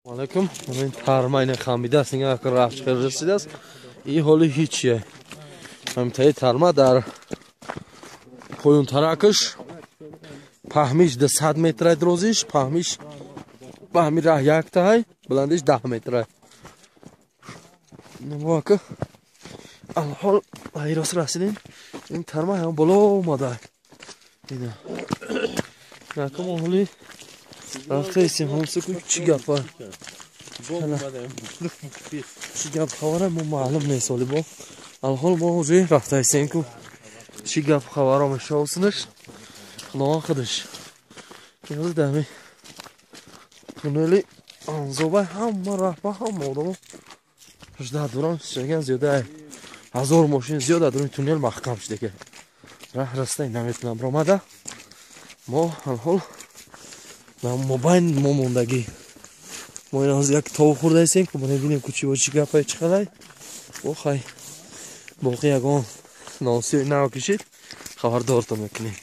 Алейкум. Ин тарма ина хамидааст, нигоҳ кун, рафт хел расидааст. И ҳоли ҳичие. Ҳамтаи тарма дар поёнтаракаш паҳмиш 200 метрай, дирозиш паҳмиш паҳми раҳ яктаҳай, баландиш 10 метрай. Нигоҳ, алҳол айрос расидем. Ин тарма ҳам боло омада. Ина. Накам ҳоли рафтаистем, ҳамсаку чӣ гапа? Чӣ гап хабара мо маълум нест ҳоли бо. Алҳол мо ҳозир рафтаистем ку чӣ гап хабаро мешавсинаш. Худованд худаш. Ҳозир дами туннели Анзоба ҳама раҳба ҳама одамо жда дурам шаган зиёда 1000 мошин зиёда дуруни туннел маҳкам шуда. Раҳ раста наметунам ромада. Мо алҳол мобайн мо мондагӣ. Мо ин ҳозир як тов хӯрдаистем, ки бинем ку чӣ бо чӣ гапай чӣ қалай. О хай боқӣ ягон носиёи нав кишид, хабардортон мекунем.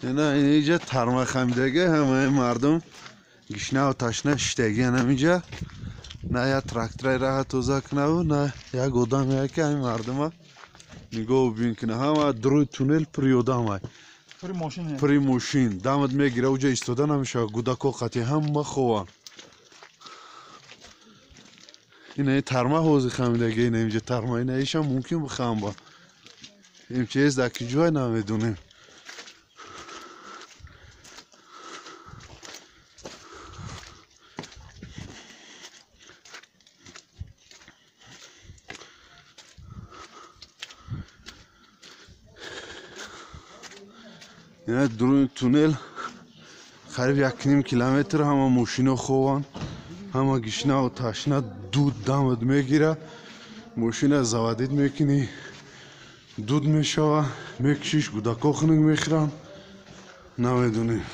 نه اینجا ترمه خمیدگی همه مردم گشنه و تشنه شتگی همینجا نه یا تراکتر راه توزا کنه و نه یا گودام که همین مردم نگاه ببین کنه همه دروی تونل پری آدم های پری ماشین دامد میگیره اوجا ایستاده نمیشه گودکو قطعی همه خوان اینه ترمه حوزه خمیدگی اینه اینجا ترمه اینه ایشم ممکن بخم با این چیز در کجای نمیدونیم. یعنی درون تونل قریب 1.5 کیلومتر همه ماشینا خوان همه گشنه و تشنه دود دامد میگیره ماشین زوادید میکنی دود میشوه میکشیش گودکا خنک میخورن نمیدونیم.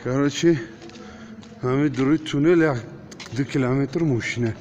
Короче, ҳами дуруи туннел 1-2 километр мошина.